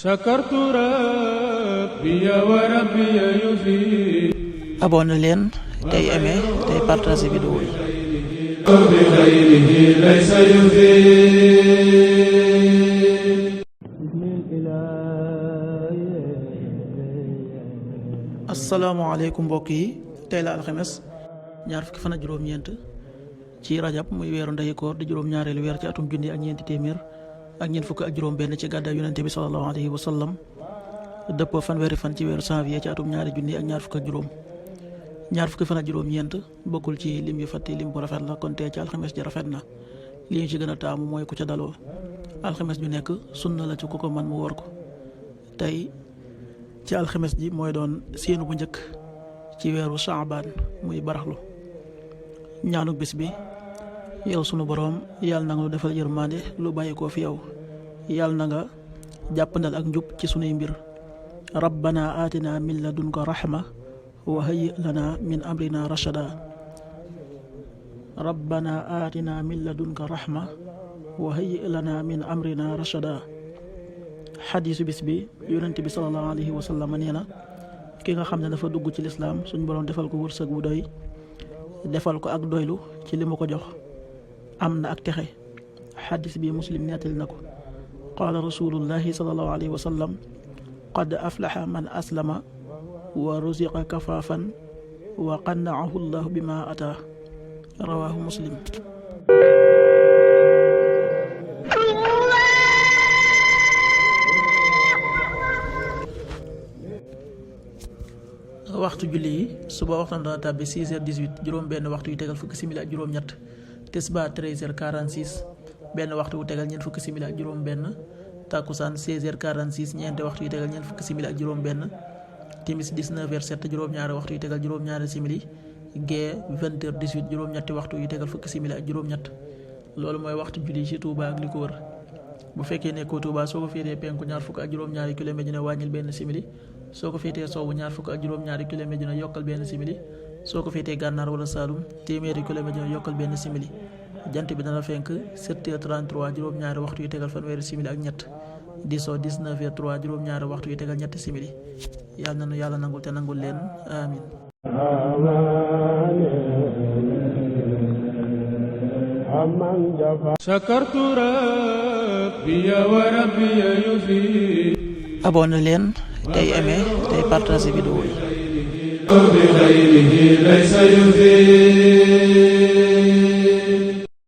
sakartu rabbi wa rabbi yufi. abonné leen tey aimé tey partagé vidéo yi. bi xayrihi laysa yufi. asalaamaaleykum mbokk yi, tey la alxames ñaar fukki fan ak juróom-ñeent ci rajab muy weeru ndeyu koor di juróom-ñaareelu weer ci atum junni ak ñeenti téeméer ak ñeent fukk ak juróom-benn ci gàddaay yonente bi sallallahu alayhi wa sallam, dëppoo fanweeri fan ci weeru janvier ci atum ñaari junni ak ñaar fukk ak juróom. ñaar fukki fan ak juróom-ñeent bokkul ci lim yu fàtte lim bu rafet la, kon tey ci alxames ji rafet na. li ñu ci gën a taamu mooy ku ca daloo. alxames ju nekk sunna la ci ku ko man mu wor ko. tey ci alxames ji mooy doon séenu bu njëkk ci weeru Shaabaan muy baraxlu. ñaanu bis bi: yow sunu boroom, yàlla na nga lu defal yërmande lu bàyyi koo fi yow, yàlla na nga jàppandal ak njub ci sunuy mbir. rabbana aatina min ladunka rahma wa hayyi lana min amrina rashada. rabbana aatina min ladunka rahma wa hayyi lana min amrina rashada. xadiisu bis bi, yonent bi sallallahu alayhi wa sallam nee na, ki nga xam ne dafa dugg ci lislaam suñ boroom defal ko wërsëg bu doy, defal ko ak doylu ci li mu ko jox, am na ak texe. xadis bi muslim nettali na ko. qaala rasulullahi sallallahu alayhi wa sallam, qad aflaxa man aslama wa ruziqa kafaafan wa qannaahu llahu bima ataa. rawaahu muslim. waxtu julli yi: suba waxtaan dana tàbbi 6h18 juróom benn waxtu yu tegal fukki simili ak juróom ñett. tisbaar 13h46 benn waxtu wu tegal ñeent fukki simili ak juróom benn. takkusaan 16h46 ñeenti waxtu yu tegal ñeent fukki simili ak juróom benn. timis 19h07 juróom ñaari waxtu yu tegal juróom ñaari simili. gee 20h18 juróom ñetti waxtu yu tegal fukki simili ak juróom ñett. loolu mooy waxtu julli ci Touba ak li ko wër. bu fekkee nekkoo Touba, soo ko féetee penku ñaar fukk ak juróom ñaari kilomètre dina wàññil benn simili. soo ko féetee sowwu ñaar fukk ak juróom ñaari kilomètre dina yokkal benn simili. soo ko féetee gànnaar wala Saalum téeméeri kilomètre dina yokkal benn simili. jant bi dana fenk 7h33 juróom ñaari waxtu yu tegal fanweeri simili ak ñett. di soo 19h03 juróom ñaari waxtu yu tegal ñetti simili. yàlla na nu yàlla nangul te nangul leen, amin. sakartu rabbi wa rabbi yufi. abonné leen tey aimé tey partagé vidéo yi. bi xayrihi laysa yufi.